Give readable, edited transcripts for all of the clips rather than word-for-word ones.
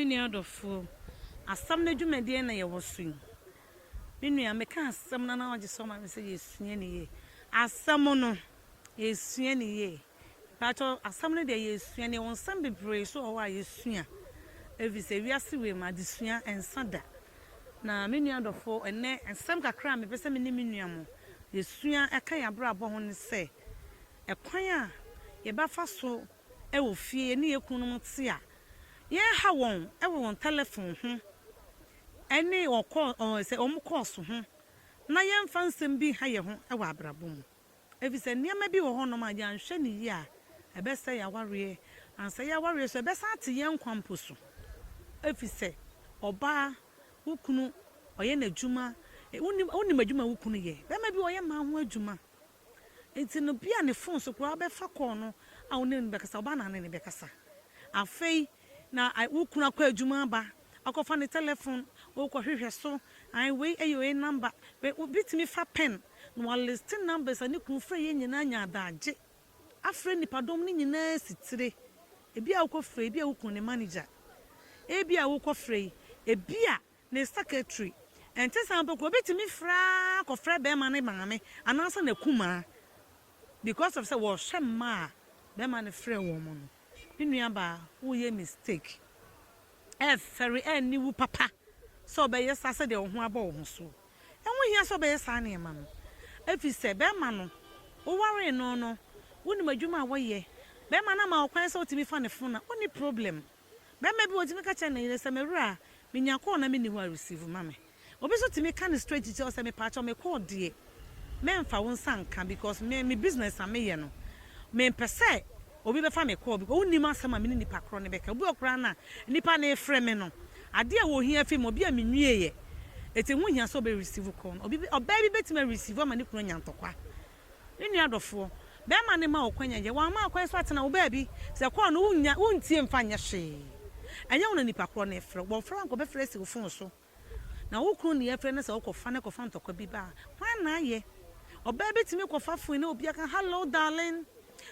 nua dɔfoɔ, asɛm no dwumadie na yɛwɔ so yi. Me nua, meka asɛm no na wagye sɛ ɔma me sɛ yɛsua ne yie. Asɛm no, yɛsua ne yie. Paatɔ, asɛm no deɛ yɛsua ne yɛwɔ nsɛm bebree so wɔ hɔ a yɛsua. Ɛfiri sɛ wiase wei mu adesua ɛnsa da. Na me nua dɔfoɔ, ɛnnɛ nsɛm kakra a mepɛ sɛ me ne me nua mo yɛsua ɛka yɛn abrabɔ ho ne sɛ, ɛkwan a yɛbɛfa so wɔ fie yɛne yɛn kununom te a, yɛnha wɔn wɔ wɔn tɛlɛfon ho ne wɔn kɔɔ sɛ wɔn kɔɔso ho na yɛmfa nsɛm bi nha yɛn ho wɔ abrabɔ mu. Efisɛ nneɛma bi wɔ hɔnom a yɛanhwɛ no yie a, ɛbɛsɛe yɛn awareɛ. Ansɛe yɛn awareɛ nso a, ɛbɛsan ate yɛn nkwa mpo so. Efisɛ ɔbaa, wo kunu, ɔyɛ n'adwuma, wonim wonim adwuma a wo kunu yɛ. Barima bi ɔyɛ mmaa ho adwuma. Nti no, bi a ne fon so koraa wobɛfa kɔɔ no a wo ne no bɛkasa, ɔbaa na ne no bɛkasa. Afei na wo kunu akɔ adwuma aba, akɔfa ne tɛlɛfon, wokɔhwehwɛ so, ae wei yɛ wei number, wei, obi tumi fa pen na waliste numbers a ne kunu frɛ yɛ nyinaa nya adagye afrɛ nnipadɔm no nyinaa asi tire. Ebi a wokɔfrɛ yi, ebi a wo kunu ne manager, ebi a wokɔfrɛ yi, ebi a ne secretary. Ɛnte saa mpo koraa, obi tumi frɛ ara kɔfrɛ barima no maame anaasɛ n'akumaa because of sɛ wɔhwɛ mma a barima no frɛ wɔn no. Me nua baa, woreyɛ mistake. Ɛfɛre, aniwu papa sɛ ɔbɛyɛ saa sɛdeɛ wo ho abɔ wo ho so. Ɛho hia sɛ ɔbɛyɛ saa nneɛma no, efisɛ bɛrima no, wowaree no no, wonim adwuma a wɔyɛ. Bɛrima no ama wo kwan sɛ wotumi fa ne fon a, wonni problem. Bɛrima bi wɔ hɔ, otumi ka kyerɛ ne yere sɛ, M'awura, minya call na minni hɔ a, receive ma me. Obi nso tumi ka no straight kyerɛ wo sɛ, Mepaakyɛw, me call deɛ, mɛmfa wo nsa nka because me, me business a meyɛ no, mempɛ sɛ obi bɛfa me call because wonnim asɛm a me ne nipa korɔ no bɛka. Obi wɔ koraa no a, nipa no refrɛ me no, adeɛ a wɔhia fi me, obi a menwieɛ. Enti ɛho hia sɛ ɔbɛ receive call no. Obi, ɔbaa bi bɛtumi a receive ama ne kunu anya ntɔkwa. Me nua dɔfoɔ, bɛrima no ma wo kwan yɛ, wamma wo kwan nso atena wo baabi. Sɛ call no wonnya, wontie mfa nyɛ hwee. Ɛnyɛ wo na nipa korɔ no refrɛ wo. Wɔfrɛ wo a, anka ɔbɛfrɛ asi wo phone so. Na wo kunu ne yɛfrɛ no sɛ wokɔfa no kɔfa ntɔkwa bi ba a, hwan na ayɛ? Ɔbaa bi tumi kɔfa phone na obi aka hello darling,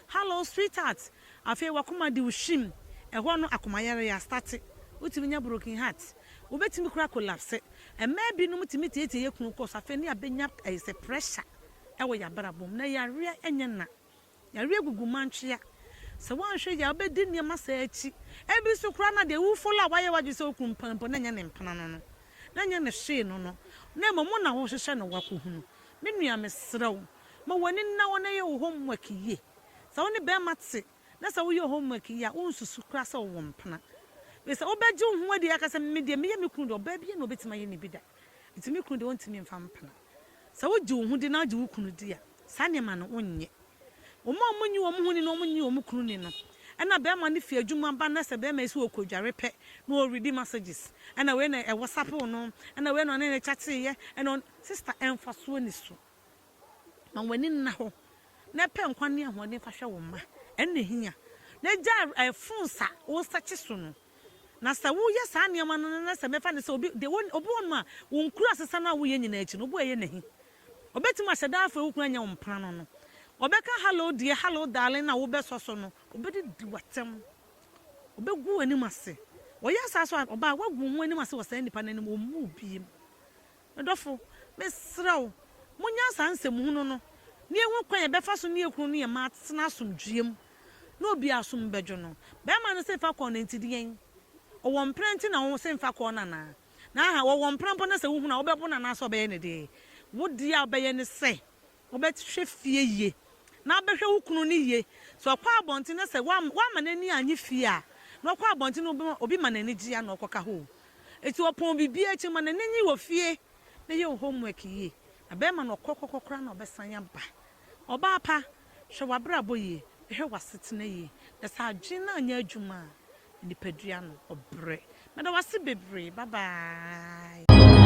hello sweetheart, afei w'akoma de wo hwim, ɛhɔ no akomayare astate, wotumi nya broken heart, wobɛtumi koraa collapse. Mmaa binom tumi tietie yɛ kunu kɔ so afei ne abɛnya ɛyɛ sɛ pressure ɛwɔ yɛabrabɔ mu na yareɛ ɛnyɛ na. Yareɛ gugu mantwea. Sɛ woanhwɛ yie a, wobɛdi nneɛma saa akyi. Ebi nso koraa na deɛ wo follow a woayɛ w'adwene sɛ wo kunu mpena mpo na ɛnyɛ ne mpena no no, na ɛnyɛ ne hwee no no, na mmom wo na wohwehwɛ no woakɔhunu. Me nua mesrɛ wo, ma w'ani nna hɔ na yɛ wo homework yie. Sɛ wo ne barima te na sɛ woyɛ homework yie a, wonsusu koraa sɛ wowɔ mpena. Ɛfiri sɛ wobɛgye wo ho adi aka sɛ me deɛ meyɛ me kunu deɛ ɔbaa biara na ɔbɛtumi ayɛ me bi da, nti me kunu deɛ ɔntumi mfa mpena. Sɛ wogye wo ho di na wogye wo kunu di a, saa nneɛma no wonyɛ. Wɔn a wɔnnye wɔn ho nni na wɔnnye wɔn kunu nni no, ɛna barima no fi adwuma ba na sɛ barima yi sɛ ɔrekɔdware pɛ na ɔredi messages, ɛna wei na ɛwɔsapew no, ɛna wei na ɔne no kyateeɛ, ɛna ɔne, sister mfasoɔ nni so. Ma w'ani nna hɔ na pɛ nkwa ne ahoɔden fa hwɛ wo mma. Ɛno na ɛhia. Na gyae phones a wosɛkye so no. Na sɛ woyɛ saa nneɛma no na sɛ mɛfa no sɛ obi deɛ wɔn obi wɔ hɔnom a wo nkura asesa no a woyɛ nyinaa akyi no obi wɔ ɛyɛ n'ahi. Ɔbɛtumi ahyɛ da afrɛ wo kunu anyɛ wo mpena no no. Ɔbɛka hello dear, hello darling na wobɛsɔ so no, ɔbɛdidi w'atɛm. Ɔbɛgu w'anim ase. Ɔyɛ saa so a ɔbaa woagu wo ho anim ase wɔ saa nipa no anim, ɔmmu wo biem. Me dɔfo, mesrɛ wo, monyaa saa nsɛmhunu no na yɛnhu kwan a yɛbɛfa so ne yɛn kunu ne yɛn mma atena asomdwoeɛ mu na obiara asom bɛdwo no. Barima no se fa kɔɔ no nti deɛn? Ɔwɔ mpena nti na wo se mfa kɔɔ no anaa? Na aha, ɔwɔ mpena mpo na sɛ wohunu a wobɛbo no anaasɛ ɔbɛyɛ no deɛn? Wo deɛ a wobɛyɛ ne sɛ wobɛhwɛ fie yie na wobɛhwɛ wo kunu no yie. Sɛ ɔkɔ abɔnten na sɛ woamma n'ani annye fie a, na ɔkɔ abɔnten na obi ma n'ani gye a na ɔkɔka hɔ o. Enti ɔpɔn biribiara akyi no, ma n'ani nnye wɔ fie na yɛ wo homework yie. Na bɛrima no ɔkɔ kɔkɔ koraa na ɔbɛsan aba. Ɔbaa pa, hwɛ w'abrabɔ yie, hwɛ w'asetena yie. Na sɛ adwene no anyɛ adwuma a, nipadua no, ɔbrɛ. Meda wo ase bebree. Bye bye.